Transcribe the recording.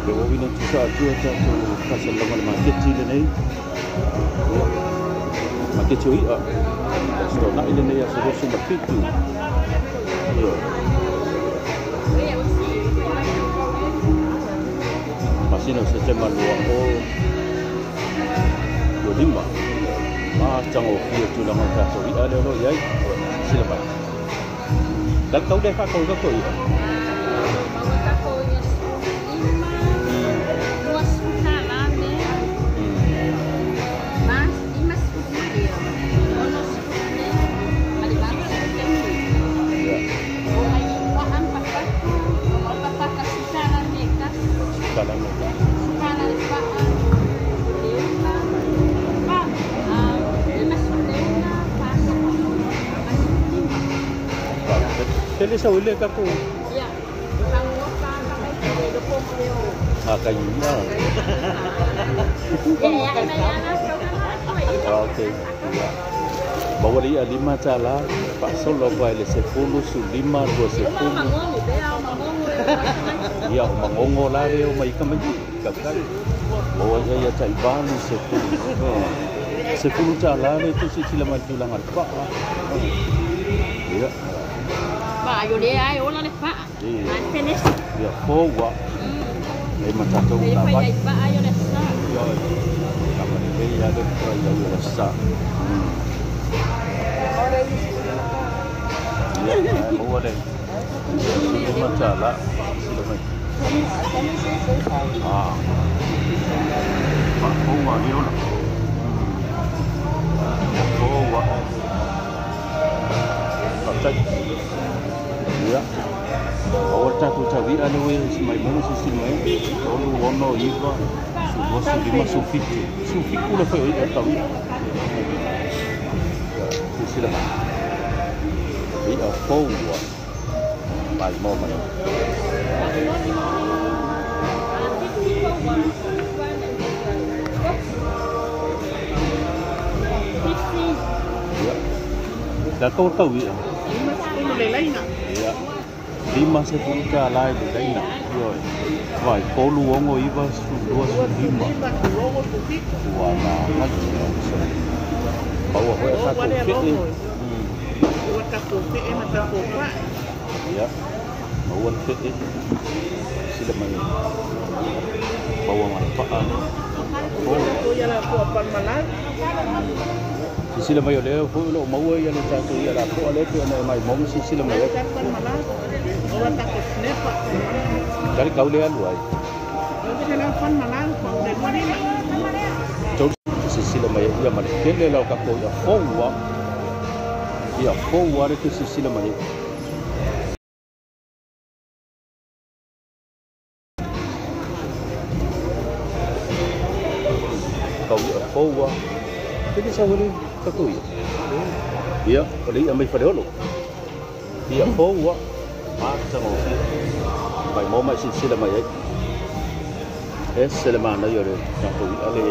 Le ua uina tusa atua tatou faasalalaga i le maketi lenei. Ia, maketi o i'a. Aso Toonai lenei aso 27. Ioe. Masina o Setema 2025. Matagofie tulaga o tatou i'a lea o lo o i ai. Silasila mai. Lau tau le faatau i tatou i'a. Ia. Tala me. Tele sa ule tatou. A kai ia. Okay. Ia. Maua le i'a $5 faasolo atu ai le 10, 15, 20. Ia, o magogo la le o mai ka mai. Kaukau. Maua ia ia tai 8, 10. $10 le tusi sila mai tulaga le paa. Ia. Ia, foua. E ma tatou na vai. Ia. Kama le ia le pa ia ia sa. Ia, maua le $5 sila mai. Ah. Pa foua le ola. Foua. Faafetai. Ia. Aua le tatou taui'a le ue si mai moga sisili mai. 3, 6, 9, 25, 17. 17 le fai o i'a taui'a. Ia, sisila mai. I'a foua. Mai mo mai. Ia. La tau taui'a. Ia. $50 i le laina. Ioe. Vai, 3, 6, 9, 12, 15. Ua na nai. Maua foi a tatou fe'e. Ia. Maua le fe'e. Sila mai. Maua ma le paa le. Sisila mai o lea foi o lo o maua ia le tatou ia lapoa lea pe ona e mai moga sisila mai ai. Tali kau le alu ai. Tau sisila mai ia ma le tele la o tatou ia foua. Ia foua le te sisila mai. Kau ia foua. Pele sa wale tatou ia. Ia, o le ia mai Faleolo. Ia foua. Matagofie. Mai mo mai silasila mai ai. Ese le manaia o le tatou i'a le.